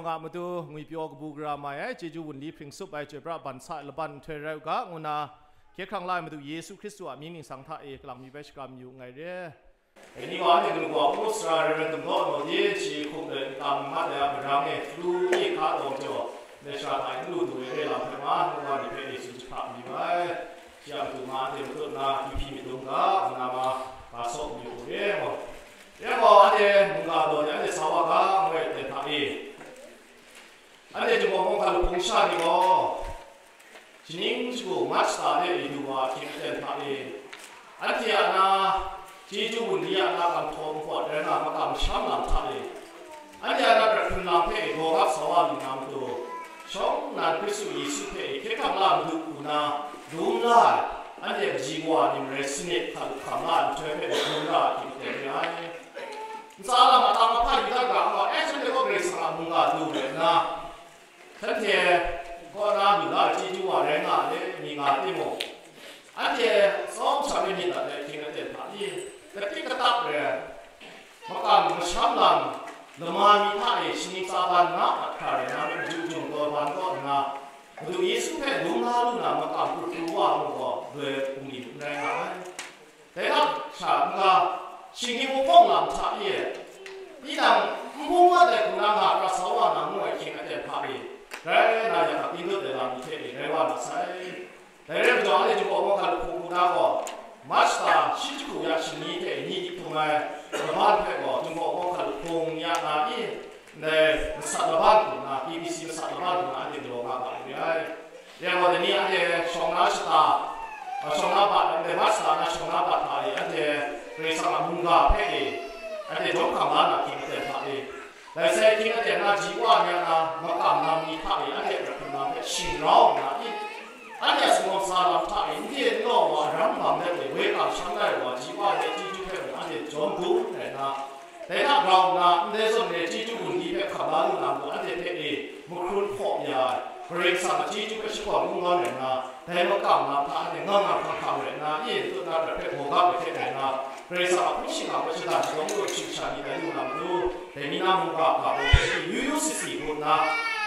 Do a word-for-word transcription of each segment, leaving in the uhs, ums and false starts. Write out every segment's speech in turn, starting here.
Nga matu ngwipyaw kabu gara mai ai, chyeju wunli hpring sup ai chyoi pra ban sa ai laban nhtoi rai u ga, ngu na hkye hkrang la ai Madu Yesu Hkristu a mying ningsang hta e kalang mi bai shakram yu nngai re. Dai ni wa anhte kanu wa ngu sara rai rai dum law naw de, shi hkum let n tam mat ai a marang e, hkru e hka tawng jaw, let sha hta e n lu du ai re lam hpe ma, ngu wa ni hpe Yesu jahpa mi ai. Shi a matu ma anhte matut na, kihpyi myit dum ga, ngu na ma, ga sawk mayu u re, ngu. Re gaw, anhte mungga daw ni anhte sa wa ga, ngu ai aten hta e, anhte Jinghpaw Hpawng hkalup hpung sha ni gaw, shaning shagu Machta de e du wa ahkying aten hta e, anhte a na chyeju wunli a na kang htaw npawt rai nga makam masham lam hta e, anhte a na hkrat hkrun lam hpe e gawgap sa wa lu na matu, shawng nnan Hkristu Yesu hpe e hkye hkrang la Madu hku na dum la ai, anhte kaji kawa ni marai sanit hkalup hkam la ai nhtoi hpe dum la ai hte maren re ai. Ntsa lam atang ahpa Yuda ga gaw, e, shanhte gaw Karai Kasang a mungga du rai nna, shanhte kaw na lu la ai chyeju wa rai nga ai myit nga timung, anhte tsawm sha myit dat ai hkying aten hta e, katik katak rai ai, makam masham lam lama mi hta e shaning tsa ban nga ahkra rai na, maju jum taw ban kaw nna, Madu Yesu hpe dum la lu na makam hkru wa mu gaw, doi bungli n rai nga ai. Dai hta sha n-ga, shinggyim hpawng lam hta e, tinang n bung mat ai hku na nga prat sa wa na ngu ai hkying aten hta e, grai na ya hkak dingdut ai lam ni hte e rai wa na sai. Dai rai majaw, anhte Jinghpaw Hpawng hkalup hpung hku na gaw, Machta shi jahku ya shani hte ni dik htung ai laban hpe gaw, Jinghpaw Hpawng hkalup hpung ni a na e, ndai masat laban hku na, K B C masat laban hku na anhte galaw nga ga ai re ai. Ya gaw, dai ni anhte shawng na shata, a, shawng na bat, ndai Machta na shawng na bat hta e, anhte Karai Kasang a mungga hpe e, anhte jawm hkam la na hkying aten hta e, dai sai hkying aten na ji wa ni a na makam lam ni hta e, anhte hkrat hkrung lam hpe shing rau nna i, anhte a sumsing sa lam hta e, n de n law wa, aram bang let e, woi kamsham lai wa, ji wa ni a chyeju hpe mung anhte jawm dum rai nna, dai hta grau nna, ndai zawn e chyeju gun ni hpe hkam la lu na matu, anhte hpe e mahkrun hpaw ya ai, Karai Kasang a chyeju hpe shakawn kungdawn rai nna, dai makam lam hta anhte nga nga hkang hkang rai nna, e matut na prat hpe gawgap ai hte rai nna, Karai Kasang a hpung shingkang hpe shada shadawng lu ai shing sha ni tai lu na matu, dai ni na mungga ga baw hpe yu yu si si ngu nna,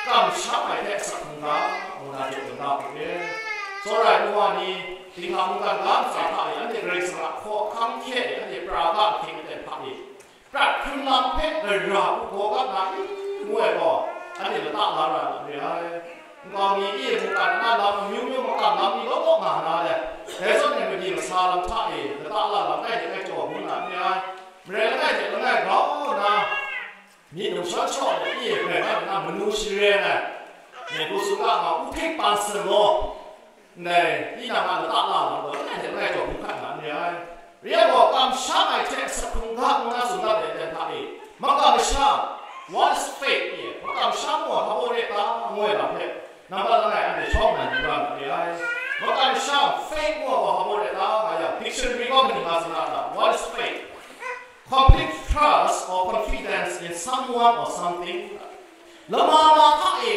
kamsham ai hte asak hkungga, ngu na jaw dum da hku re. Tsawra ai nu wa ni, dinghta mungkan ga ntsa hta e, anhte Karai Kasang a hkaw ahkang hkye e, anhte pra ga ahkying aten hta e, prat hkrun lam hpe gara hku gawgap na i, ngu ai gaw, anhte lata la ra na re ai. Nkau mi i, mungkan na lam amyu myu makam lam ni law law nga na let, dai zawn e madi masa lam hta e lata la lam kai de kai jaw ngu na re ai. Marai langai hte langai grau nna, myit num shawn shaw ai i, grai nga nna manu sharen ai, myen hku tsun ga nga, u hpik pan sa law, ndai, tinang a lata la lam gaw, langai hte langai jaw hkrum hkat nga n re ai. Re ai gaw, kamsham ai hte asak hkungga ngu na tsun dat ai aten hta e, makam masham, what is faith e, makam masham gaw hpa baw re ta, ngu ai lam hpe, nambat langai anhte shawng nnan yu ra na re ai. Makam masham, faith ngu ai gaw hpa baw re ta, nga yang, dictionary gaw kaning nga tsun na ta, what is faith? Complete trust or confidence in someone or something. Lama ma hta e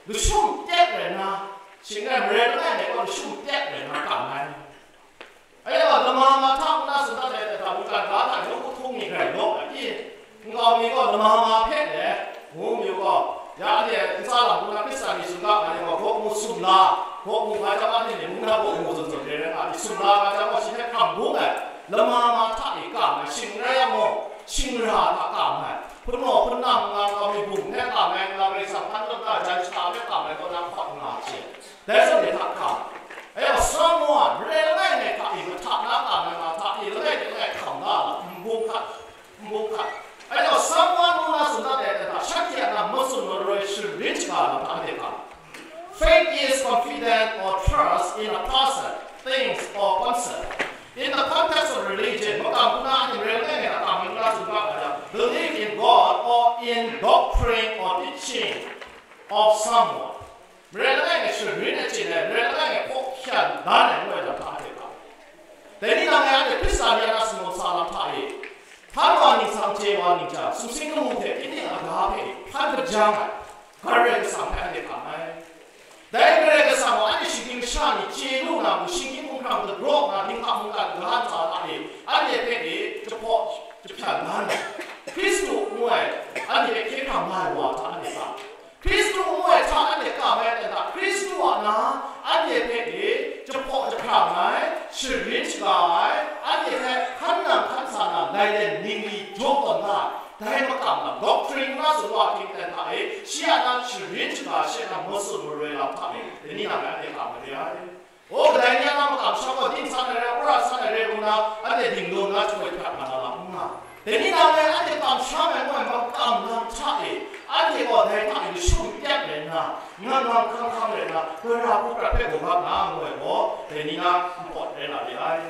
lashum tek rai nna, shing rai marai langai mi gaw lashum tek rai nna kam ai. Aye, lama ma hta ngu na tsun dat ai hta, mungkan ga hta yawng hku htung mi grai law ai i? Nkau mi gaw lama ma hpe le, ngu mi gaw, ya anhte ntsa lam hku na Hkristan ni tsun ga ai gaw, gawk mu sumla, gawk mu nga chyam anhte ni mung na gawk mu zawn zawn re rai nga ai, sumla nga chyam gaw shi hte hkam bung ai, lama ma hta e kam ai, shing rai yang gaw, shingra hta kam ai, hpunnaw hpunnang nga nkau mi bung hte kam ai, nga Karai Kasang hkan rawt na jan shata hpe kam ai kaw na hkawt nga ai hte, dai zawn e hta hkam. Aye, someone, marai langai ngai hta e mahta na kam ai nga hta e, langai hte langai hkam la ai, n bung hkat, n bung hkat. Aye, someone ngu na tsun dat ai hta, shanhte a na matsun maroi sharin shaga lam hta de hkam. Faith is confident or trust in a person, things, or concept. In the context of religion, makam hku na anhte marai langai ngai hta kam ai ngu na tsun ga ai yang, believe in God or in doctrine or teaching of someone. Marai langai ngai sharin ai chye ai, marai langai ngai hkaw hkyan dan ai ngu ai lam hta hte hkam. Dai ni nang ngai anhte Hkristan ni a na sumsing sa lam hta e, hpan wa ningsang chye wa ning jang, sumsing lamu hte kyining aga hpe hpan hpajang ai, Karai Kasang hpe anhte hkam ai. Dai Karai Kasang gaw anhte shinggyim masha ni chye lu na mung, shinggyim hkungga dagraw nna dinghta mungkan ga ntsa hta e, anhte hpe e jahpaw jahpyan dan ai, Hkristu ngu ai, anhte hpe hkye hkrang nga ai wa hta anhte hkam. Shi a na sharin shaga she na matsun maroi lam hta e, dai ni nang a de kam mare ai. O, kadai ni a na makam sham gaw, ding san ai rai, wora san ai rai nna, anhte dingdum na chyoi hkrat nga na lam n nga. Dai ni nang e anhte kamsham ai ngu ai makam lam hta e, anhte gaw dai hta e lashung n pyat rai nna, ngang ngang hkang hkang rai nna, gara hku prat hpe gumhkap na ngu ai gaw, dai ni na npawt rai na re ai.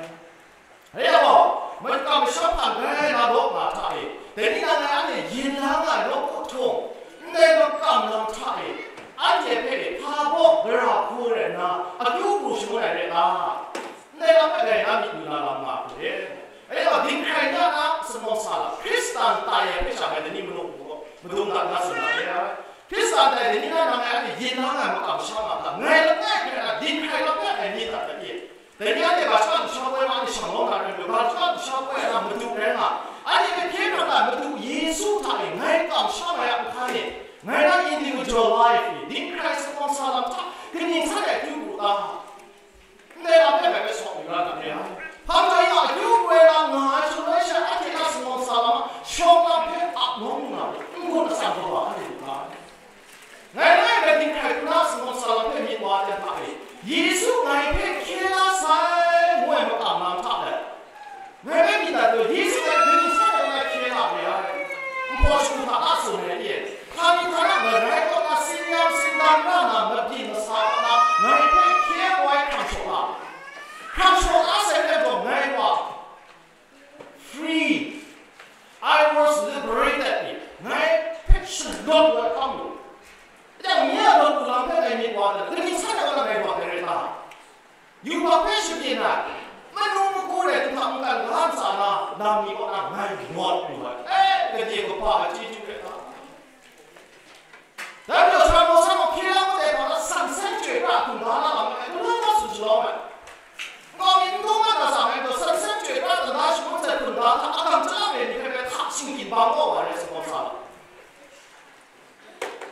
Rai yang gaw, makam masham hpan rai na law nga hta e, dai ni nang e anhte yin la nga ai nawku htung, ndai makam lam hta e, anhte hpe hpa baw gara hku rai nna, akyu hku shangun ai rai ta? Ndai lam hpe dai na myit lu na lam nga hku re. Rai yang gaw, dinghkrai ya na sumsawng sa lam, Hkristan tai ai hpe sha ngai dai ni manu mung gaw, madung ga na tsun na re ai. Hkristan tai dai ni na nang ngai anhte yin la nga ai makam masham nga hta, ngai langai hkrai na dinghkrai lam ya ai ni hta rai e. Dai ni anhte ga shaka lusha woi ai ma ni shanglawm na rai nme, ga shaka lusha woi ai na Madu rai nga, anhte hpe hkye hkrang na Madu Yesu hta e ngai kamsham ai a nhkan e, ngai na individual life ni dinghkrai sumsawng sa lam hta kaning san ai akyu pru ta? Ndai lam hpe ngai hpe sawp yu ra na re ai. Hpa majaw, akyu pru ai lam nga ai shaloi sha anhte na sumsawng sa lam a shawng lam hpe ap nawng lu na rai, n-gun atsam kaba anhte lu nga ai. Ngai langai rai dinghkrai hku na sumsawng sa lam hpe myit wa ai hta e, Yesu ngai hpe hkye la sai, ngu ai makam lam hta let, ngai hpe myit dat lu, Yesu ngai dai ni hta e ngai hkye la re ai. Nhpaw shagu hta a tsun ai e, hkani hta na marai kaw na, tsin-yam tsindan ra na, mabyin masa kaw na, ngai hpe hkye ai hkrang shaw la, hkrang shaw la sai nme gaw ngai wa, free. I was liberated. Ngai hpe shalawt wa hkam lu. Rai yang, nye a lawt lu lam hpe ngai myit wa ai, kaning san ai wa na ngai wa ai rai ta? Yubak hpe shabyin ai, manu magu rai, nhta mungkan ga ntsa na, lam ni kaw na ngai lawt lu ai. E, gade kaba ai chyeju rai ta? Dai majaw, Sara Mawsa gaw hkye la kau ai hta na, sansen chyoi pra hkunda na lam ai, galaw na tsun shalawm ai. Nkau mi n dum mat na sa ngai gaw, sansen chyoi pra hkunda shangun sai hkunda hta, agang chyalang re ni hpe bai hka shingkyin bang kau wa ai rai, sumsawng sa lam.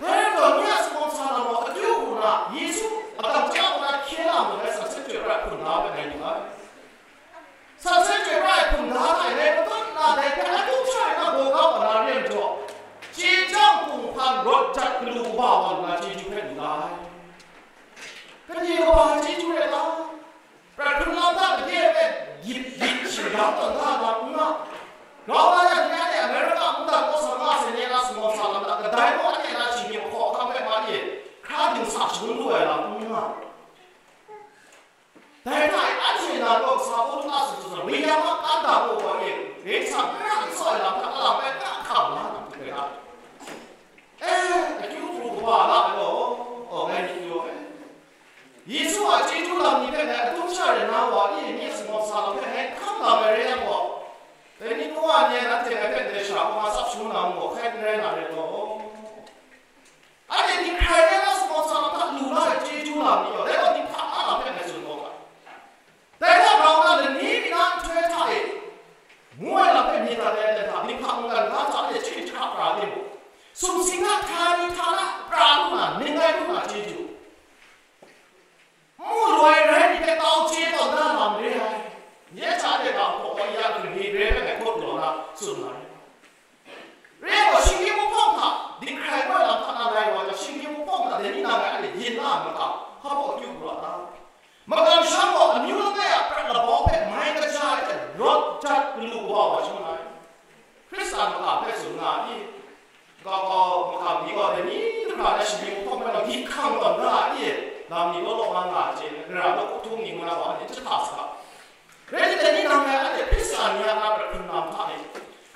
Dai rai gaw, nye a sumsawng sa lam gaw akyu hku na, Yesu agang chyalang kaw na hkye la mu ai sansen chyoi pra hkunda hpe ngai lu ai. Sansen chyoi pra ai hkunda hta e ngai matut nna dai hpe atum sha rai na gaw kau wa na re ai majaw, chye chyang hpung hpan rawt jat galu kaba wa lu na chyeju hpe lu la ai. Gade kaba ai chyeju rai ta? Prat hkrun lam hta gade hpe gyit gyit shingdang tawn da na n nga. Grau la yang, nye anhte Amerika mungdan kaw sa nga sai, nye na sumsawng sa lam hta kadai gaw anhte na shinggyim hkaw ahkang hpe ma e hkra dingsa shangun lu ai lam n nga. Dai hta e anhte na gaw kasa Pawlu a tsun hte, wuyang a kanda gaw wa e, Karai Kasang n ra n tsawm ai lam hta alam bai n hkam la na hte rai. E, akyu hkru kaba la ai gaw, aw, ngai myit yu ai. Yesu a chyeju lam ni hpe ngai atum sha rai na wa e, nye sumsawng sa lam hpe ngai hkam lam ai rai yang gaw, dai ni ngu wa ni e nanhte ngai hpe ndai sha hkawm a tsap shangun na mung gaw, hkai n rai na rai law. Anhte dinghkrai rai na sumsawng sa lam hta lu la ai chyeju lam ni gaw, dai gaw dinghpang a lam hpe ngai tsun gaw ga. Dai hta rau na lani mi na nhtoi hta e, ngu ai lam hpe myit dat ai aten hta, dinghpang mungkan ga hta anhte chye jahkra timung, sumsing na htani htana pra lu na, ning ai lu na chyeju. Mu lu ai rai ni hpe tau chye tawn da lam re ai. Nye hta de ga hpaw gaw ya hkrit re ai hpe ngai hkut galaw na tsun na re. Re ai gaw, shinggyim wuhpawng hta dinghkrai kau ai lam hta na lai wa yang, shinggyim wuhpawng hta dai ni nang ngai a yin la ai makam, hpa baw akyu pru a ta? Makam sha gaw amyu langai a prat labau hpe mai kaja ai hte rawt jat galu kaba wa shangun ai. Hkristan makam hpe tsun nga ai. Nkau kau makam ni gaw dai ni hkra na shinggyim hpawng hpe gaw gyit hkang tawn ga ai, lam ni law law nga nga ai chye, gara nawku htung ni ngu na gaw anhte jahta saga. Rai nme law, dai ni nang ngai anhte Hkristan ni a na prat hkrun lam hta e,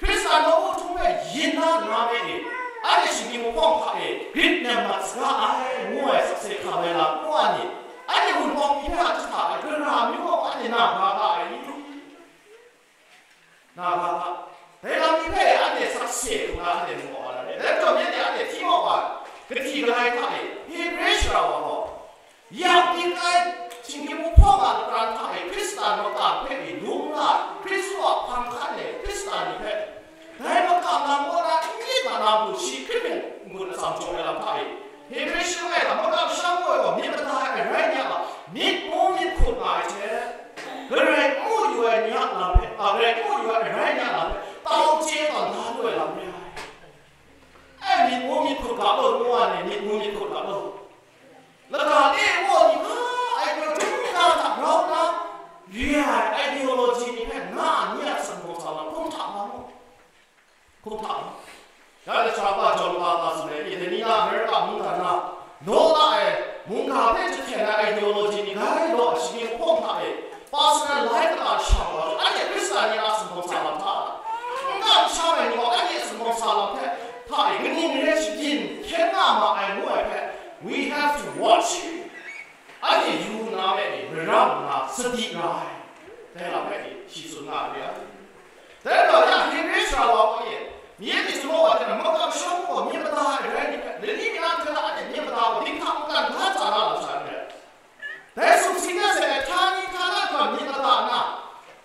Hkristan nawku htung hpe yin na nna me e, anhte shinggyim hpawng hta e grit nem mat saga ai, ngu ai sakse hkam ai lam ngu ai ni, anhte Wunpawng myi hpe a jahta ai, gara amyu gaw anhte na ga ga ai i? Na ga ga. Dai lam ni hpe anhte sakse hkrum na anhte mu wa na re. Dai majaw, nanhte anhte hti mat wa ai, kahti galai hta e, Hebre sara wa gaw, yang dik ai shinggyim hpawng a lapran hta e Hkristan makam hpe e lung la ai, Hkristu a hpang hkan e Hkristan ni hpe, dai makam lam kaw na n myit mat na matu, shi hkrit hpung n-gun atsam jaw ai lam hta e, Hebre shangai hta makam sha ngu ai gaw, myit mada ai rai ni a, myit mu myit hkut nga ai hte, Karai n mu yu ai ni a lam hpe, a, Karai n mu yu ai rai ni a lam hpe, tau chye tawn da lu ai lam re ai. E, myit mu myit hkut ga law ngu ai myit mu myit hkut ga law. Lagaw e gaw ni hpa ai pru hkrum ga hta grau nna, re ai ideology ni hpe na ni a sumgaw sa lam hkrum hta nga mu. Hkrum hta mu. Ya, dai sara pa John Barber tsun ai, dai ni na America mungdan na, naw la ai mungga hpe jahten ai ideology ni gai law ai shani lahkawng hta e, personal life kata shang wa, anhte Hkristan ni a sumgaw sa lam hta, n-, n-, n-, shang ai ni gaw anhte sumgaw sa lam hpe hta e, kaning re ai shagyin hkyen nga ma ai ngu ai hpe, we have to watch. Anhte yu nna me ni, maram nna sadi ra ai, dai lam hpe ni shi tsun nga ai re ai. Dai majaw, ya Hebre sara wa gaw e, mye myi sumsing wa hte mung kamsham gaw myit mada ai rai ni hpe, lani mi na hte na anhte myit mada gaw dinghta mungkan ga tsa na lam sha n rai. Dai sumsing de sai ai htani htana gaw myit mada nna,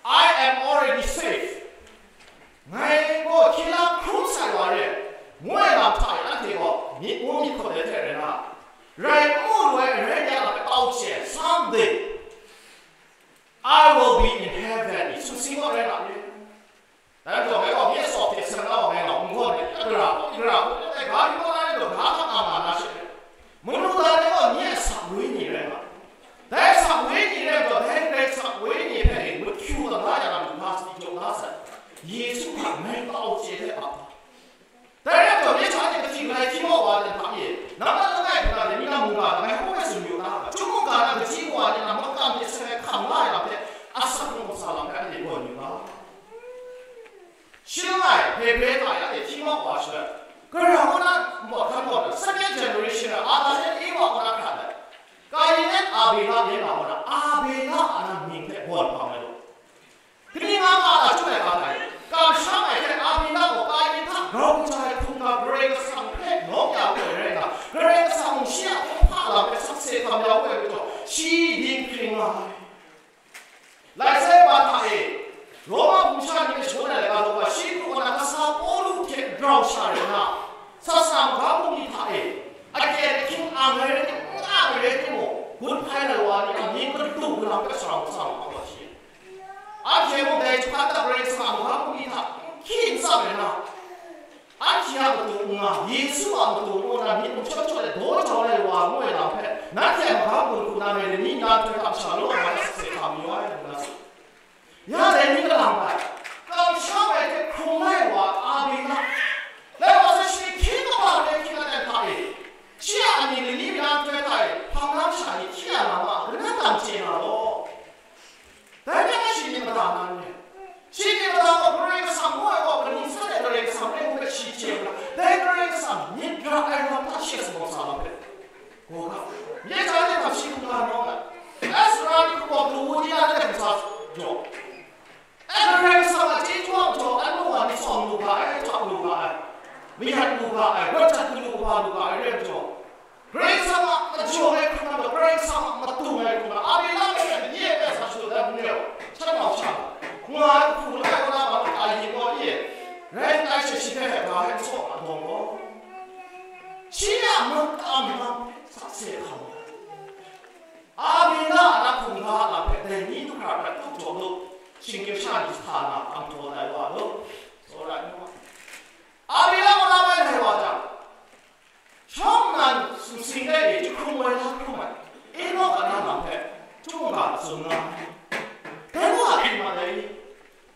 "I am already safe. Ngai gaw hkye la hkrum sai wa re," ngu ai lam hta e anhte gaw myit mu myit hkut ai hte rai na, rai n mu lu ai arai ni a lam hpe tau hte, someday I will be in heaven, i sumsing gaw rai nga re. Dai majaw, ngai gaw nye a tsawp hte seng na wa ngai nau n gawn ai, a gara gaw, i gara gaw, dai ga yu wa na rai gaw, ga hkap nga nga na she. Manu da ni gaw nye a sak wenyi rai nga. Dai sak wenyi rai majaw, dai Karai sak wenyi hpe mut hkyu tawn da ya na mung hpa sadi jaw da sai. Yesu hta ngai tau chye hte ap. Dai rai taw, nye hta e kating rai hti mau wa ai hta e, nang a langai hkra de ni na mungga ngai hpe tsun yu na, chyum mungga na kaji wa ni na makam hte seng ai hkam la ai lam hte asak ngu sa lam hpe anhte gawn yu ga. Shing ai Hebre hta e anhte hti mau wa shaloi, gara kaw na npawt hkan gaw na, second generation ai Adam e Ewa kaw na hkrat ai, Kain e Abela yen na gaw na, Abela a na mying hte gawn hpang ai law. Kaning nga ma na chyum ai ga hta e, kamsham ai hte Abela gaw Kain hta grau kaja ai hkungga Karai Kasang hpe nawng ya wu ai rai nna, Karai Kasang mung shi a hpung hpa lam hpe sakse hkam ya wu ai majaw, shi dinghpring nga ai. Lai sai wa hta e, Roma hpung sha ni hpe shangun ai laika daw wa, shi pru kaw na kasa Pawlu hte grau sha rai nna, sa sa magam bungli hta e, akyen ahkying ang ai rai timung, n ang ai rai timung, gun hpai ai wa ni a mying kadu lam hpe sa sa ma wa shi. Anhte mung dai jahpan hta Karai Kasang a magam bungli hta n hkyi n tsam ai na, anhte a matu n nga, Yesu a matu ngu nna myit mung shawt shawt e daw jau ai wa ngu ai lam hpe, nanhte a magam gun hku na rai ni, na nhtoi hta masha law ai sakse hkam yu ai, ngu na tsun. Ya dai ni kalang ai, kamsham ai hte hkrung ai wa Abela, lai wa sa shi hkying kaba hpe hkying ai hta e, shi a ani lani mi na nhtoi hta e hpang na masha ni hti ya na ma, kanan dang chye na law. Dai hpe shi myit mada na n re. Shi myit mada gaw Karai Kasang ngu ai gaw kaning san e Karai Kasang rai ngu hpe shi chye nna, dai Karai Kasang myit ra ai lam hta shi a sumgaw sa lam hpe gaw ga. Nye hta e hta shi hkungga nawng ai. Ezra ni hku gaw, Ludia ni hkum sa jaw. E Karai Kasang a chyeju a majaw, anu wa ni tsawm lu ga ai, htap lu ga ai, mayat lu ga ai, rawt jat galu kaba lu ga ai rai majaw, Karai Kasang a majaw ai hkrum ai gaw, Karai Kasang a matu ai hkrum ai, Abela hpe nye hpe sa shut ai n re ai, shan mau sha, nga ai hku langai kaw na ma, a yin gaw e, rai n ai she, shi hpe hpe ga ai n saw a dawng gaw, shi a makam lam hpe sakse hkam ai. Abela a na hkungga a lam hpe dai ni du hkra hkra tup jaw lu, shinggyim sha ni sa na, ang tawn ai wa lu, tsawra ai nu wa. Abela gaw na bai lai wa jang, shawng nnan sumsing e jahkrung woi la hkrum ai, Enok a na lam hpe, chyum ga tsun nga ai. Dai wa hpyi ma dai ni?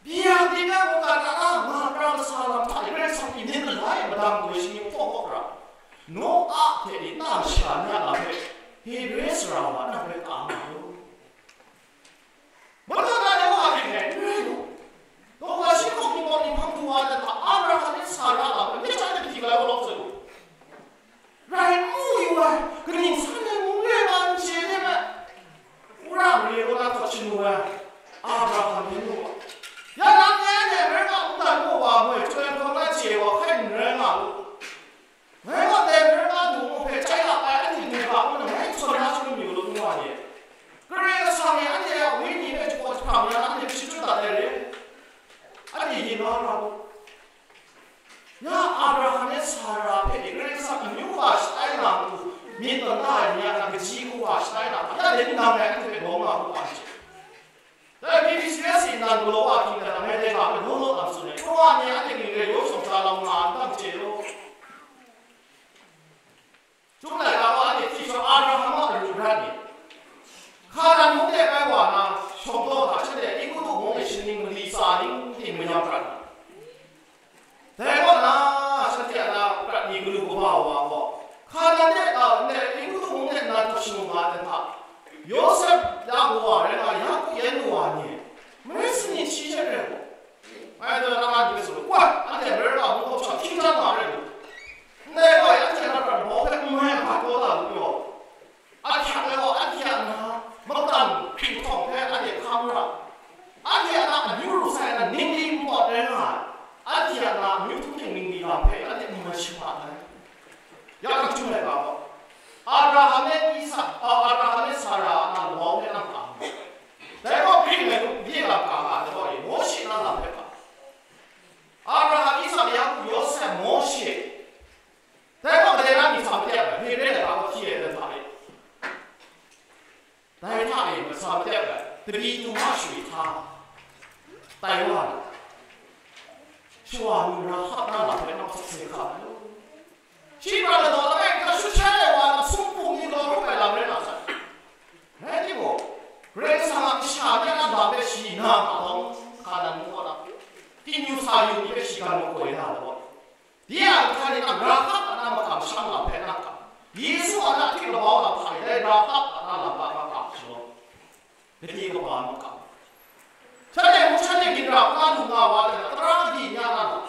Bia di na mungga na a nga pra masa lam hta e Karai Kasang pyi myit malai madang goi shani hpawk hpawk ra, Noa hte ni na masha ni a lam hpe Hebre sara wa nang hpe ka nga mu. Madu na ni wa hpyi ai n rai lu. Gaw wa shi hkawng ni gaw ni hpang du wa ai hta, Abraham ni Sara a lam hpe myit hta de hpyi ga ai wa law, tsun u. Rai n mu yu ai, kaning san ai mung re ai n chye de me. Wora mare kaw na htaw shanu ai, Abraham rai mu ai. Ya nang e anhte Amerika mungdan mu wa moi, chyoi hkawng na chye wa hkai n rai nga lu. Ngai gaw dai Amerika du mu hpe chyai lap ai anhte mungga ngu na ngai htawn na shangun yu lu, ngu wa ni. Karai Kasang e anhte a wenyi hpe jahpaw jahpram ya na, anhte hpe shachyut dat ai re. Anhte yin la ra mu. Ya Abraham e Sara hpe Karai Kasang amyu wa shatai na matu, myit tawn da ai ni a kaji kawa shatai na, ya dai ni nang rai anhte hpe bawng nga mu ai hte. Dai B B C S nnan galaw wa hkying hta ngai dai ga hpe law law lam tsun ai, Hkristu wa ni anhte ginre yaw shawng sa lam nga ai n ta maje law. Chyum laika gaw anhte hti shawng Abraham a aru rat ni, Hkanan mung de bai wa na, shawng daw hta shanhte Egutu mung e shaning mali tsa ning ting mayam prat na. Dai kaw na, shanhte a na prat ni galu kaba wa gaw, Hkanan de, a, ne, Egutu mung de nna hta shangun ga ai hta, Yawsep ya kawa rai nga, Yaku yan kawa ni, marai sini shi hte rai gaw, ngai gaw na nga myit su, kwa, anhte Amerika mung kaw sha hkying htan nga rai lu. Ndai gaw, anhte na prat mahkaw hpe n mai ai hpa taw la lu yaw. Ahkyak ai gaw, anhte a na makam hkring htawng hpe anhte hkam ra, anhte a na amyu ru sai na ningli npawt rai nga ai, anhte a na amyu hpung hkying ningli lam hpe anhte n mai shamat ai. Ya na chyum ai ga gaw, Abraham e Isak, a, Abraham e Sara a na labau hpe nang kam. Dai gaw hpring ai lu, bye lam ka nga ai, dai gaw e, Mawshe na lam hpe ga. Abraham, Isak, Yaku, Yawsep, Mawshe. Dai gaw, kadai na myit sa matep ai, Hebre laika gaw hti ai dan hta e. Dai hta e myit sa matep ai, tabi tu ma shwi hta, tai wa ai, shawa nu Rahab na lam hpe nang sakse hkam ai. Shi pra ladaw langai hta shut sha ai wa na sumpu ni law hkrup ai lam rai nga sai. Rai timung, Karai Kasang a kasha ni a lam hpe shi na ma tawng, Hkanan mung kaw na, htingnu sa yu ni hpe shi gan makoi na ai gaw, Di a nhtoi ni nang Rahab a na makam shang lam hpe na kam. Yesu a na hpyi labau lam hta e dai Rahab a na lam hta makam shalawm. Gade kaba makam. Shanhte mung shanhte ginra n nga lu nga wa ai hta, tara di nya na lam.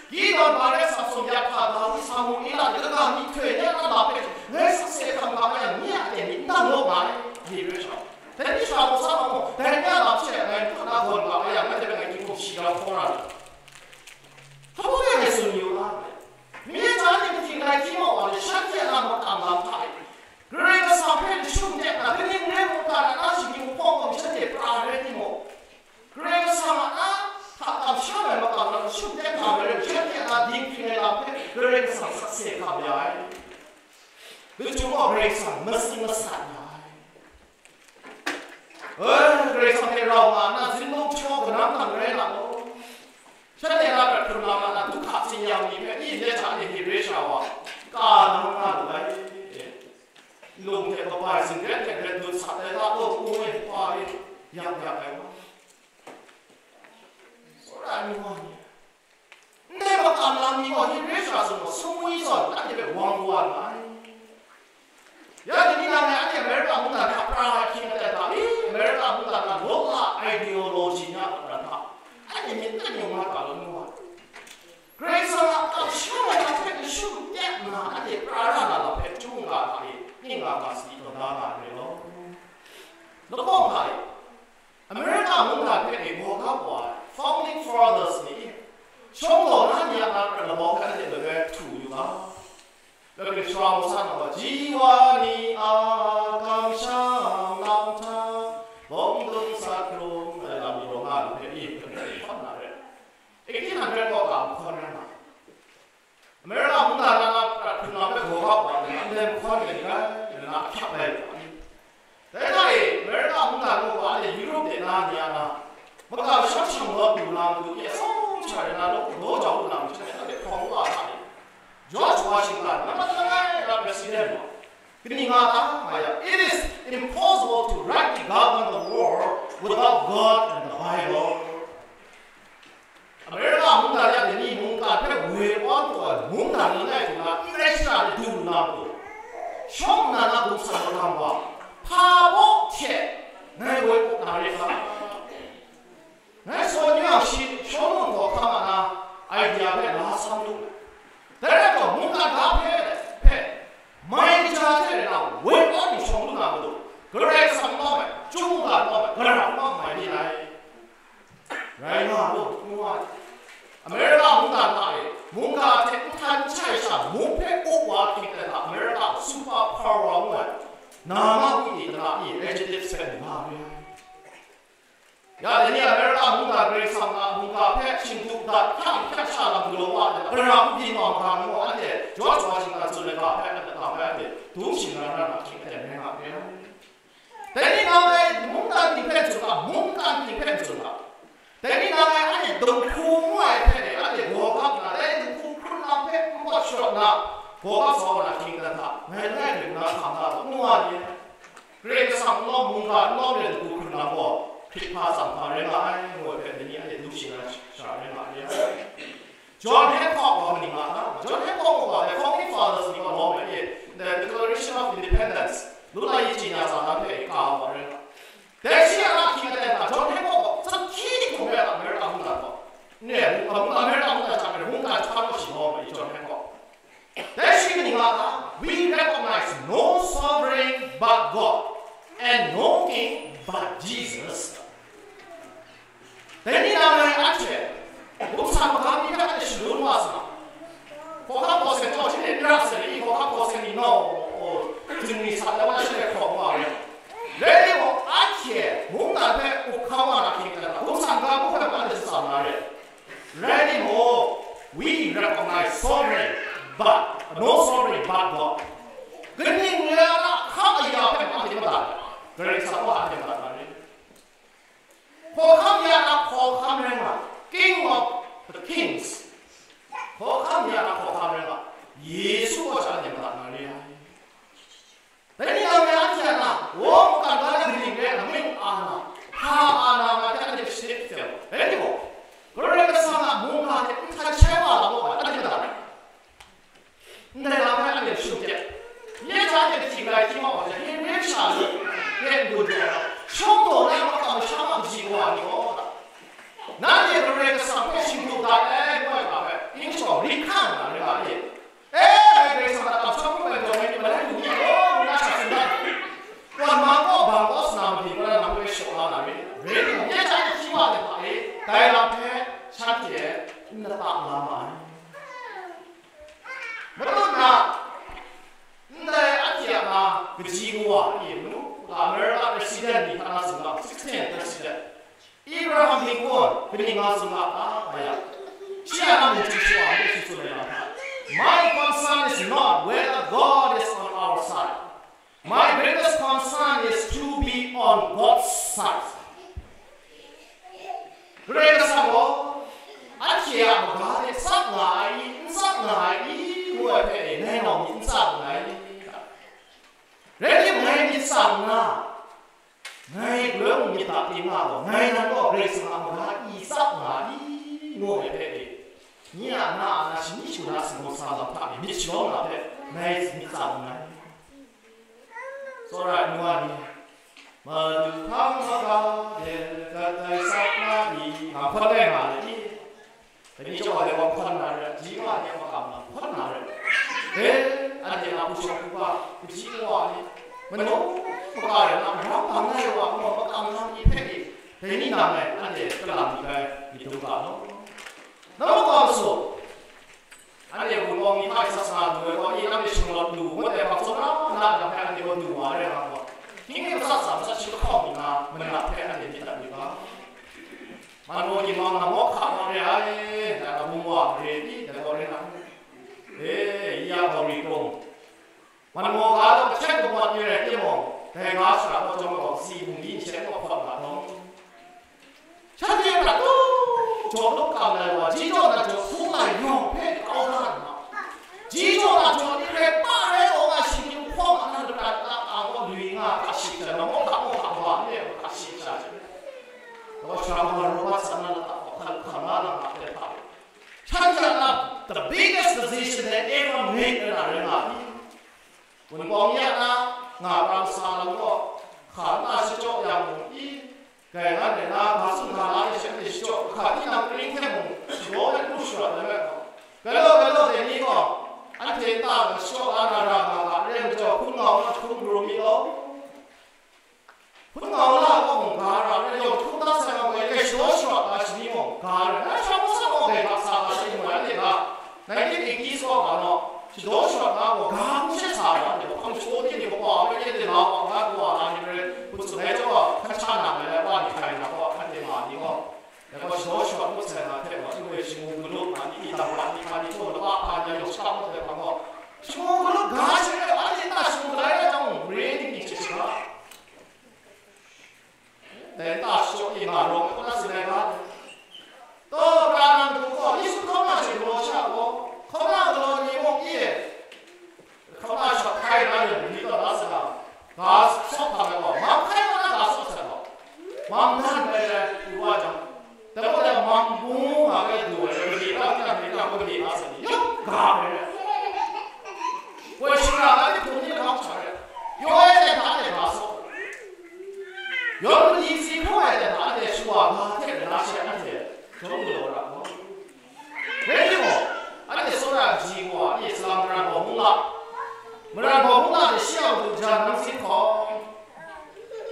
Gideon, Barak, Samson, Yephtha, Dawi, Samuela, kaga myihtoi nya na lam hpe, ngai sakse hkam ga yang, nye a aten myit n dang law nga ai, Hebre sha. Dai ni sha gaw sa ma mung, dai ni a lam hte ngai n hkut na gawn ga yang, ngai hte mung ngai htingnu shi rau hkaw na lam. Hpa baw ya ngai tsun yu ai. Mye ja ni kating rai timung wa ni, shanhte a na makam lam hta e, Karai Kasang hpe lashung tep na, kaning rai mungga na, na shinggyim hpawng gaw shanhte pra rai timung, Karai Kasang a na hta kamsham ai makam lam lashung tep na marai, shanhte a na dinghpring ai lam hpe Karai Kasang sakse hkam ya ai. Kachyum gaw Karai Kasang matsing masat ya ai. E, Karai Kasang hte rau nga nna, zinlung hkyaw kanam nang rai nga law. Shanhte na prat hkrung na ma na, du hka tsin yang mi hpe, i ndai hta e Hebre sha wa, ka nang nga lu ai. Lung hte kabai, singret hte gret dut sat ai hta gaw, ngu e, hpa e, yak yak ai wa. Tsawra ai nu wa ni. Ndai makam lam ni gaw Hebre sha sum gaw sumwi zawn anhte hpe wang wa nga ai. Ya dai ni nang e anhte Amerika mungdan hta pra ai hkying aten hta, i, Amerika mungdan na lawk la ideology ni a apran hta, anhte myit n yu nga ta law nu ai. Karai Kasang a kamsham ai lam hpe n shum tep nna, anhte pra ra na lam hpe, Chyum ga hta e, ning nga ga sadi tawn da nga ai rai law. Lahkawng hta e, Amerika mungdan hpe e gaw kap wa ai Founding Fathers ni, shawng law na ni a na prat labau hpe anhte loi hpe htu yu ga. Loi hpe shawa mungsa na gaw, Ji wa ni a kamsham lam hta, bawng dung sat hkrung, ai lam ni rawng nga lu hpe i, hkawm na rai. Eighteen hundred kaw ga mahkawn rai nga. Amerika mungdan na prat hkrung lam hpe gaw kap wa ni, ndai mahkawn rai ni rai, nna ahkyak bai wa ni. Dai hta e, Amerika mungdan gaw wa anhte Europe de na ni a na, makam shang shang lawt lu na matu, ya sawng sha rai na, law, law jau lu na matu, anhte hkawm wa sa ni. George Washington, nambat langai na president wa. Kaning nga ta nga yang, it is impossible to rightly govern the world without God and the Bible. Amerika mungdan ya ni mungkan hpe woi awn taw ai mungdan langai hku na n rai shana de du lu na matu, shawng nnan a gumsat magam wa, hpa baw hte ngai woi up na re ga? Ngai sawn yu yang shi, shawng num hkawhkam a na idea hpe la sam lu ai. Dai rai taw, mungkan ga hpe, hpe, mai kaja hte rai na, woi awn yu shawng lu na matu, Karai Kasang lawm ai, Chyum ga lawm ai, gara lawm mai byin ai. Rai nga law, ngu ai. Amerika mungdan hta e, mungga hte n htan n shai sha, mung hpe up wa hkying tai hta, Amerika super power ngu ai, na ma kwi ni, tana ni, adjective hpe nga re ai. Ya dai ni Amerika mungdan Karai Kasang a mungga hpe shingdu dat hkyang hkyak sha lam galaw wa ai, gara hku byin wa ga ngu, anhte George Washington tsun ai ga hpe, anhte lam hpe anhte dum shingran ran na hkying aten rai nga re ai. Dai ni nang e mungdan ting hpe n tsun ga, mungkan ting hpe n tsun ga. Dai ni nang e anhte dinghku ngu ai hpe anhte gaw kap nna, dai dinghku hkrun lam hpe n pawt sharawt nna, Gaw kap sa wa na hkying dan hta, ngai langai hpe nna hkam la law, ngu wa ni. Karai Kasang n lawm, mungga n lawm re ai hku hkrung nang gaw, hkrit hpa tsang hpa rai nga ai, ngu ai hpe, dai ni anhte du sharin ai sha rai nga ai. John Hancock gaw kaning nga na? John Hancock gaw The Founding Fathers ni gaw lawm ai e, The Declaration of Independence, lu na yi chye nya tsa na hpe ka wa rai nga. Dai shi a na hkying aten hta John Hancock gaw, sa hkyi hkum rai a, America mungdan gaw. Ne, America mungdan hta mungkan hkam gaw shi lawm ai, John Hancock. Dai shi kaning nga na? We recognize no sovereign but God, and no king but Jesus. Dai ni na ngai anhte, gumsang magam ni hpe anhte shalun wa sa, hkawhkam hkawhseng chyawm shanhte n ra sai i, hkawhkam hkawhseng ni nau, o, zingri sa ai wa shanhte hkawm wa ai. Rai timung, anhte mungdan hpe up hkam wa na hkying dan hta, gumsang ga hku hpe mung anhte shatsam na re. Rai timung, we recognize sovereign, but no sovereign but God. Kaning rai na, hkam aya hpe mung anhte madat ai, Karai Kasang gaw anhte madat na re. Hkawhkam ya na hkawhkam rai nga, King of the kings. Hkawhkam ya na hkawhkam rai nga, Yesu gaw sha anhte madat na re ai. Dai ni nang rai anhte a na, wa mungkan ga na kaning rai, amyu a na, hpa a na nga hte anhte shadip hte, rai timung, Karai Kasang a mungga hte n htan shai wa la gaw, anhte madat ai. Ndai lam hpe anhte shum tet. Nye hta hte kahti galai hti mat wa jang, Hebre masha ni hpe n-gun jaw ai, shawng daw na makam masham a kaji kawa ni gaw, nanhte Karai Kasang hpe shingkung dat ai, ngu ai hpe, ning chyawm ri hkan na rai nga ni? E, ngai Karai Kasang hta kamsham hkrum ai majaw, ngai ni malai lu ni law, ngu na sha tsun dat. Kawn mang kaw, bang kaw, sana mabyin kaw na, nang hpe shaw la na rai. Rai timung, nye hta hte hti wa ai hta e, dai lam hpe shanhte n lata la ma ai. Matut na, ndai anhte a na kaji kawa e manu, America President ni hta na tsun ga, sixteen President Abraham Lincoln, kaning nga tsun ga, a, a ya. Shi a na mung hti shawa ngu shi tsun ai na hta, "My concern is not whether God is on our side. My greatest concern is to be on God's side." Karai Kasang gaw, anhte a maga hte tsap nga ai i, n tsap nga ai i, ngu ai hpe e, ngai nau myit n tsap nngai. Rai timung, ngai myit tsap nna, ngai galoi mung myit dap ting nga gaw, ngai nan gaw Karai Kasang a maga i tsap nga i, ngu ai hpe e, nye a na a na shani shu na singgun sa lam hta e myit shalawm na hpe, ngai myit tsap nngai. Tsawra ai nu wa ni, madu hpang maga de gat ai sak na i, nga hkawn ai nga ai i? Dai ni chyawm ai wa hkawn na re, ji wa ni a makam na hkawn na re. E, anhte a hpu shawng hpu ba, kaji wa ni, manu maka re na, rau bang ai wa gaw makam na ni hpe ni, dai ni nang e anhte kalang myit ai myit dum ga law. Na makam masu, anhte Wunpawng ni hpa e sat sa na du ai gaw, i, anhte shingrawt lu ngut ai hpang tsawra na jang hpe anhte gaw du wa ai rai nga gaw, hkying hte matsat sa, matsat shi lahkawng nna, manat hpe anhte myit dat lu ga. Man gaw, ginwang na mawhka naw re ai, dai gaw, bum wa re pyi, dai gaw rai nga ai. E, ya gaw ri kung. Man gaw ga gaw hten gumawt ni rai timung, dai ga shara gaw jawm gaw, si bungli nsen gaw hpawt nga dawng. Shanhte prat jawng lup kam ai wa, ji jaw na jaw hpung lai yawng hpe kau da nna, ji jaw na jaw ni hkrai pa rai taw nga, shinggyim hpawng a nan lapran a, a gaw lui nga hkra shik jang, maw hkra maw hkra wa nme hkra shik jang, gaw shara gaw Robert Sutherland a hkan hkan la na nga hte hpa, shanhte a na the biggest decision they ever made na rai nga ai. Wunpawng ya na nga pram sa lam gaw, hka nna shachyaw yang mung i, kai ngan rai na, ga tsun ga la ai shanhte shachyaw, hka tinang kaning hte mung shadaw ai hku sharawt ai rai gaw, galaw galaw dai ni gaw, anhte nta shachyaw la na ra nga ga, re majaw, hpun ngau na hkrum karum mi law. Hpun ngau la gaw mung ga ra, rai yawng hkrum dat sai wa gaw, kai shadaw sharawt ai shani gaw ga ra, na shawng masak gaw kai hkak sa ga sai mung anhte ga, nineteen eighties gaw ga naw, shadaw sharawt na gaw ga hkrum she sa ra, anhte gaw hpang shaw hte ni gaw pa ai, anhte lau wa ga, wa na ni rai, hpun tsun ai chyawm gaw, hkan sha na ai, wa ni hkai na gaw, anhte ma ni gaw, dai gaw shadaw sharawt ngut sai na hte gaw, anhte shangun galup ma ni, idang ma ni, hpa ni, hpaw lapa hpa ni, yawng shakap ngut ai hpang gaw, shangun galup ga she rai, anhte nta shangun galai ai chyawm mung, mare ning ning hte shaga. Dai nta shachyaw e nga rawng hkawt na tsun ai ga, taw pra na matu gaw, Yesu hkawm na hte galaw sha gaw, hkawm na galaw ni mung e,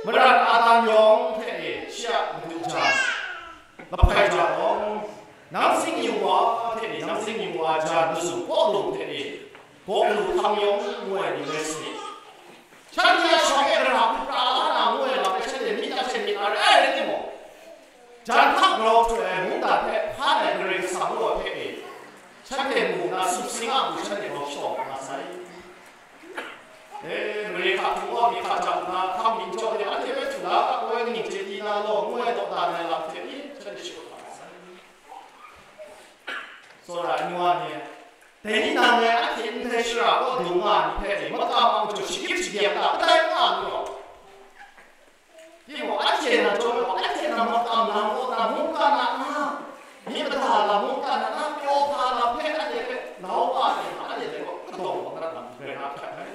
Maran Adam yawng hte e shi a madu jan, lahpai ja gaw, nang sing yu wa hte e nang sing yu wa jan mazum Pawlu hte e gaw lu hkang yawng ngu ai ni rai sa myit. Shanhte a shawng e gara hkra la na ngu ai lam e shanhte myit yang she myit na re ai rai timung, jan hta grau hkru ai mungdan hpe hkan ai Karai Kasang ngu ai hpe e, shanhte mu na sumsing a matu shanhte grau shawng nga sai. E, mare hka hkrung gaw myit hka jang nna, hkam myit jaw de, anhte hpe htu la, kaw ai kaning chye di na law, ngu ai dawdan ai lam hte ni, shanhte shagun nga sai. Tsawra ai nu wa ni, dai ni nang e anhte ndai shara kaw dung nga ai ni hpe e, makam a majaw shagyip shagyang ta, kadai n nga n gaw. Timung, anhte nan chyawm ai gaw, anhte nan makam lam kaw na, mungkan a na, myit mada lam mungkan a na, kyaw hpa lam hpe anhte hpe lau wa ai hta, anhte hpe gaw kadaw wa mat na, Karai na hkrat ai.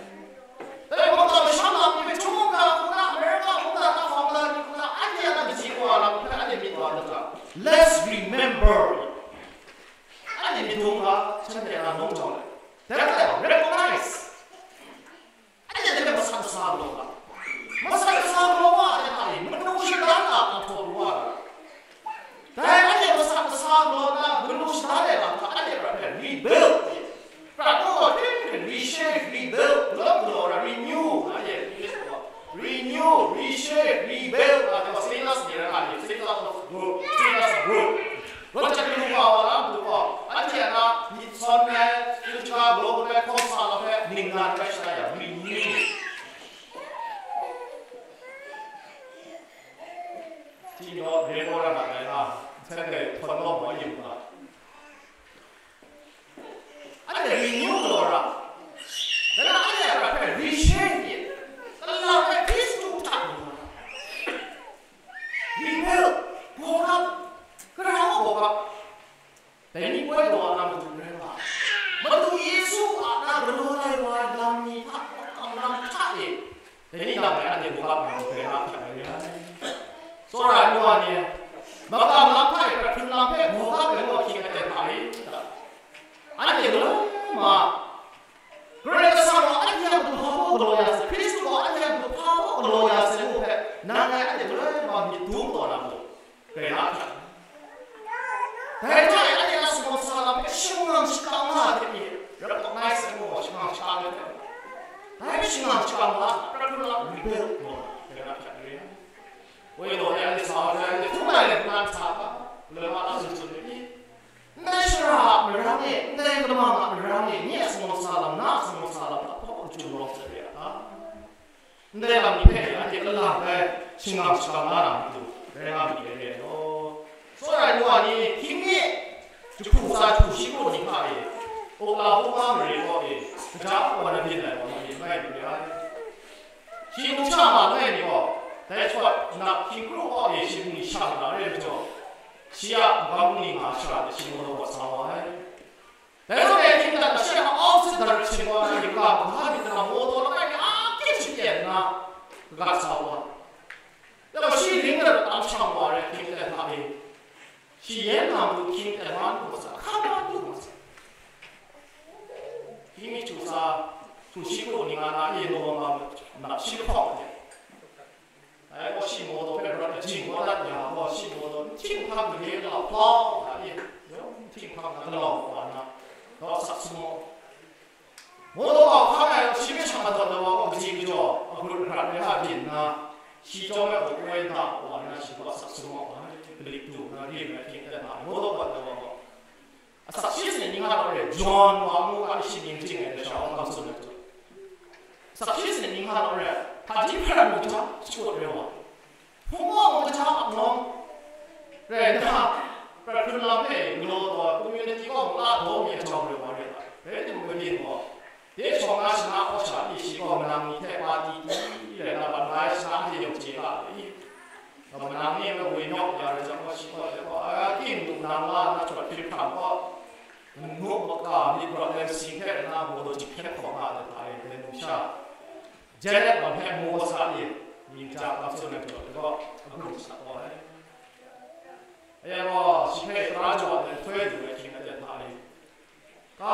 Dai makam masham lam ni hpe, Chyum mungga hku na, America hku na, na founder ni hku na, anhte a na kaji wa lam hpe anhte myit wa dat ga. Let's remember. Anhte myit dum ga, shanhte a na nawng jau ai. Dai hpe recognize. Anhte hpe masat masa galaw ga. Masat masa galaw wa ai hta e, manu shada na a htaw pru wa ai. Dai anhte masat masa galaw na, manu shada ai lam hta anhte prat hpe rebuild. Prat gaw, reshape, rebuild, galaw galaw ra, renew, anhte English gaw, renew, reshape, rebuild, anhte gaw status ni ra, anhte status of growth, status of growth. Rawt jang lu wa wa lam du gaw, anhte a na myit sawn ai, chyeju galaw ai hkawm sa lam hpe ningnan rai shada yang, renew. Shi gaw re gaw ra nga ai na, nsen dai htawn lawm wa yu nga. Anhte renew galaw ra, dai na anhte a prat hpe reshape, lata hpe Hkristu hta lu na, rebuild, baw kap, gara gaw baw kap. Dai ni poi gaw a na matu rai nga ai. Madu Yesu a na galaw lai wa ai lam ni hta, makam lam hta e, dai ni nang e anhte baw kap na matu rai nga hkrat ai re ai. Tsawra ai nu wa ni, makam lam hta e, hkrat hkrun lam hpe baw kap ai ngu ahkying aten hta e, anhte galoi ma, Karai Kasang gaw anhte a matu hpa baw galaw ya sai, Hkristu gaw anhte a matu hpa baw galaw ya sai ngu hpe, nang e anhte galoi ma myit dum taw na matu. Karai na hkrat. Dai hta e anhte a sumsing lam hpe shangang shakang nga ai hte myi, recognize ai gaw shangang shakang ai hte. Dai hpe shangang shakang nga, prat hkrun lam rebuild gaw, karai na hkrat re ai. Woi law e anhte sa ai hte, htum ai hte hkrum sa ga, loi wa na tsun tsun ai ni. Ndai shara a marang e, ndai lamang a marang e, nye a sumsing lam, na a sumsing lam hta hpaw hkrum rawng sai re ai ta? Ndai lam ni hpe anhte kalak ai shangang shakang la na matu rai nga myit dai re ai law. Tsawra ai nu wa ni, hkying mi jahku sa jahku shi kru ni hta e, Oklahoma mare kaw e, kaja kaw na byin ai wa ni e, mai lu re ai. Shi numsha ma langai mi gaw, dai shawt nna hkying kru kaw e shi bungli sha na re ai majaw, shi a magam bungli nga shara de shi mawtaw sa wa ai. Dai zawn e, hkying dat shi a opposite direction wa na yu ga, ga myit na mawtaw langai mi a kyit shapyen nna, gat sa wa. Ya gaw, shi ring na ram shang wa ai hkying ten hta e, shi yen na matu hkying ten wa lu wa sa, hkan wa lu wa sa. Hkying mi jahku sa, jahku shi kru ni nga na e, law nga ma, nap shi lahkawng ai. Dai gaw shi mawtaw hpe rawt ajing wa dat ya gaw, shi mawtaw n hting hkam gade lau hkau hta e, yawng n hting hkam na galaw wa nna, gaw sak sumawk. Mawtaw gaw hkang ai, shi hpe shang madat na wa gaw, kaji kajaw, a grut hkrat rai nga byin nna, shi chyawm ai gaw koi nta wa nna, shi gaw sak sumawk ai, galik du nna, rim ai hkying ten hta e, mawtaw gat na wa gaw. Asak shi sanit ni nga law re, John wa ngu ga, shi mying ching ai lasha wa gam tsun ai hte. Asak shi sanit ni nga law re, hpaji hparan mung hta shakut re wa. Hpung wa mung hta ap nawng rai nna, prat hkrun lam hpe galaw taw ai, community kaw mung a daw mi a jau re wa re ai. Rai timung, kabyin gaw, de shawng na shana kaw sha pyi shi gaw manang ni hte pati ti rai na ban bai shana hte yawng chye ga ai. Manang ni hpe woi nyawk ya rai jang gaw, shi gaw, a, king nang la na chyawt hpyi hkrang gaw, nnu maka myit rawt ai si hpe na mawtaw jahkyit hkawng nga ai hta e, dai numsha Janet lam hpe maw sa e, mying ja gam tsun ai majaw, dai gaw a gun sa gaw ai. Aye gaw, shi hpe tara jaw ai nhtoi lu ai hkying aten hta e, ka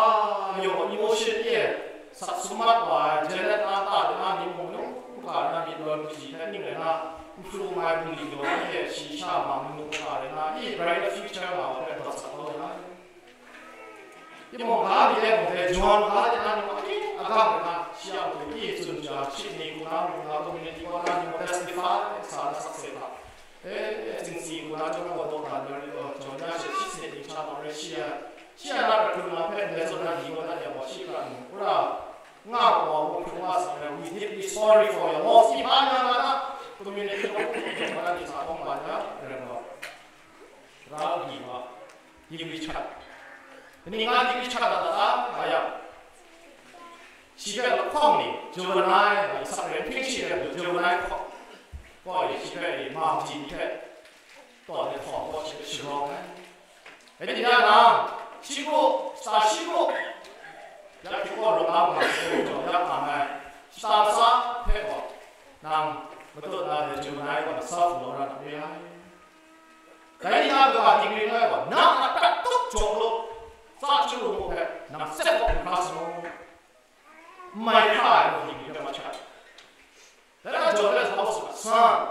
yawng emotion e sat sum mat wa ai Janet a ta de na myit mung mung, ka na myit rawn kaji hpe ning rai na, Hpru mai bungli gaw anhte shi sha ma manu kaw rai na, i bright future nga wa hpe rawt sa kau ai. Timung ga mi e mung hte, Johan ga de na ni mung, i, agam rai na, shi a matu i tsun ja, shi ni hku na, mung na, community kaw na ni mung testify sa na sakse hta. E, e, tsingsi hku na, chyawm gaw daw dan na ri gaw, Johan ya she shi sane ning sha ma rai shi ai. Shi a na hkrum na hpe ndai zawn na ni gaw na ya gaw shi hkra ngu, wora, nga gaw wa hkrum wa sa ai, we deeply sorry for your loss. Hpyi hpa nga nga na, community kaw hkrum wa na ni sa hkawng wa ya, rai gaw. Ra hpyi wa, degree chat. Kaning nga degree chat la ta ta, nga ya. Shi hpe lahkawng ni, juvenile, sak rai hpring shi rai, juvenile hkawng. Gaw e, shi hpe e, ma kaji hte, taw de hkawng gaw shi hpe sharawng ai. Rai nna, shi gaw, sa shi gaw, ya hpyi gaw rawng na ma, ya nga ai. Sa sa hpe gaw, nang, matut na de juvenile gaw, sa hpung law ra na re ai. Dai ni na kaga dingring ai gaw, nang a prat tup jaw law, tsa chyu law hpe, nang tsep gaw hkra sa law. N mai hkra ai gaw, dingring hpe machya. Then I told him, "Son,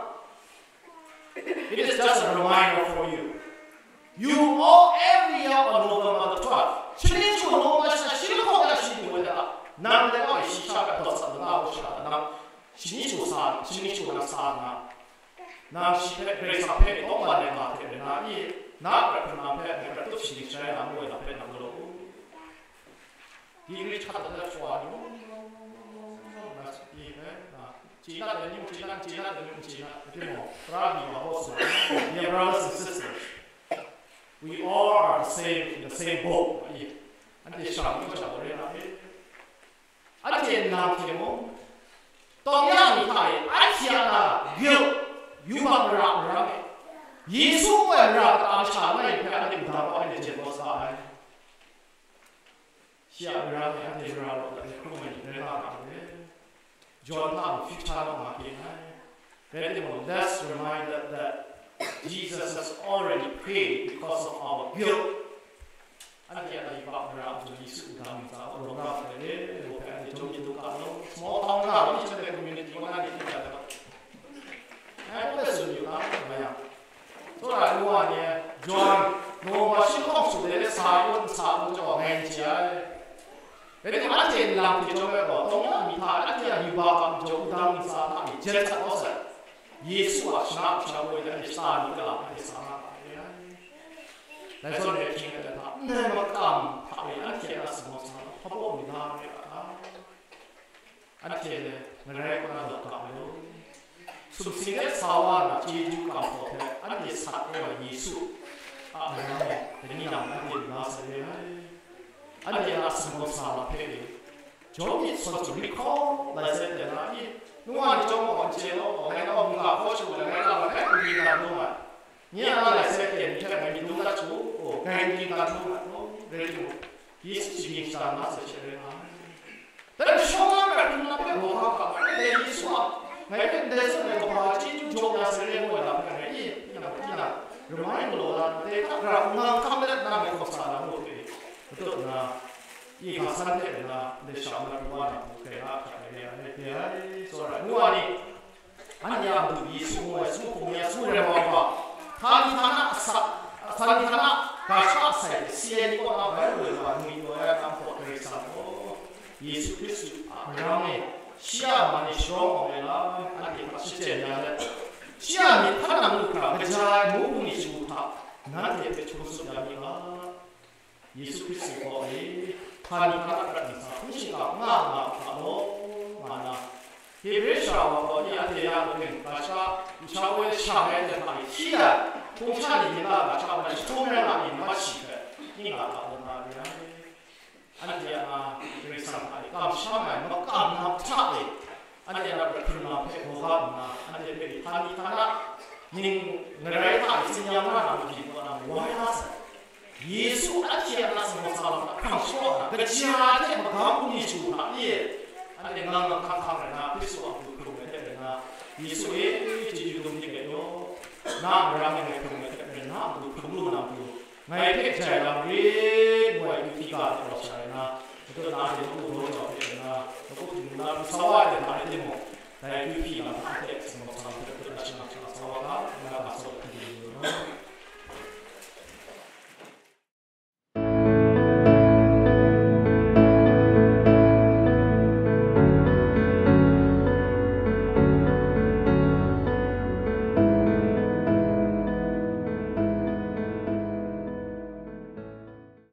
it is just a reminder for you. You all every year on November the twelfth, shani chyu November shani hkawng na shi du ai da, nang de wa shi sha bai dawt sa na u sha, nang shani chyu sa, shani chyu nang sa na." Nang shi hpe, Karai Kasang hpe tawngman ai nga hte rena i, na a prat hkrum na hpe ngai prat tup shaning sharai na ngu ai lam hpe nang galaw u. Dingri hkrat dat ai shawa ni, na shi hpe, na, chye na dai ni mung chye na, chye na dai ni mung chye na, timung, tara ni wa gaw sa, dear brothers and sisters, we all are the same, in the same boat, i, anhte shang ni shang re na e. Anhte nlang hte mung, tawng ya mi hta e, anhte a na guilt, yubak mara maram e, Yesu ngu ai mara kata masha langai hpe anhte wudang gaw anhte jen kau sa ai. Shi a mara e anhte mara law dat ai hkrum ai ni rai nga nga ai. John hta mung hpyi hkya nga nga hpyi ai. Rai timung, let's reminded that Jesus has already paid because of our guilt. Anhte a yubak mara a majaw Yesu wudang ntsa rawng nga hkrai re, ngu hpe anhte chyawm myit du ga law. Small town na rawng chyawm ai community kaw na ni hte ga law. Ngai hpe tsun yu na, nga yang. Tsawra ai nu wa ni, John, Noa shi hkawng su de, sa yu n sa u jaw ngai n chye ai. Rai timung, anhte nlang hte chyawm ai gaw, tawng ya mi hta, anhte a yubak a majaw wudang ntsa hta e jen sat kau sai. Yesu a shana kasha gaw anhte tsa ni kala anhte sa nga ga ai. Dai zawn e hkying ai hta, ndai makam hta e anhte a na sumsing sa hpa baw mi na re a ta? Anhte ngarai kaw na dawk ga ai law. Sumsing e sa wa na chyeju kamhpaw hpe anhte sat kau ai Yesu a marang e, dai ni nang anhte lu la sai re ai. Anhte a na sumsing sa lam hpe e, Jawm myit sawn hte recall lai sai de na i? Nu wa ni chyawm gaw n chye law, ngai gaw mungga hkaw shagu let ngai na wa hpe n di dan lu ai. Nye a lai sai de ni hte ngai myit dum dat hku, ngai n di dan lu ai, rai timung, Yesu shagying shada na sai she rai nga ai. Dai shawng na hpe hkrum na hpe gaw hka hka ai, dai Yesu a, ngai hpe ndai zawn ai kaba chyeju jaw ya sai re ngu ai lam hpe ngai i, i na, i na, ramai galaw la, dai hta gara ngang hkam let na ngai hkawm sa na mu hte, matut na, I ga san hte nna, ndai sha na pru wa na hku hkrai la hkrat ai re ai, re ai, tsawra ai. Ngu wa ni, anhte a Madu Yesu ngu ai, Sumhkung ni a sumren wa hpa, htani htana a sa, htani htana ga sha a sai hte si ai ni kaw na bai lu ai wa, ngwi taw ai a lam hpaw Karai Kasang gaw, Yesu Hkristu a marang e, shi a man e sharawng awng ai lam, anhte hpa shachyen ya let, shi a myit hkan nang lu hkra kaja ai mu bungli shagu hta, nanhte hpe hkrum tsup ya mi ga. Yesu Hkristu kaw e, hpa ni hpa na prat ntsa, hpung shingkang nga nga hkra law, nga nna, Hebre sara wa kaw ni anhte ya mapen, ga sha, nsha woi sha ai hte hpa ni hti ai, hpung sha ni myit la ga sha wa na jahtum rai nga ni nmat shi hpe, ning la ga law na re ai. Anhte a nga, Karai Kasang hta e kamsham ai makam na hta e, anhte a na prat hkrum na hpe gaw ga nna, anhte hpe hpa ni hpa na, ning ngarai hta e tsin ya nga na matu kaw na wai la sai. Yesu anhte a na sumsing sa lam hta hkrang shaw nna, kaja hte magam bungli shagu hta e, anhte ngang ngang hkang hkang rai nna, Hkristu a matu hkrum ai hte rai nna, Yesu e, chyeju dum myit gai law, na a marang e ngai hkrum ai hte rai nna, a matu hkrum lu na matu, ngai hpe jai lam re, ngu ai akyu hpyi ga hte rau sa rai nna, matut na anhte nawku daw jau hte rai nna, nawku hpyi mu na pru sa wa ai hte hpa rai timung, dai akyu hpyi lam hta anhte sumsing sa lam hte matut na shing nga hkra Ga Masaw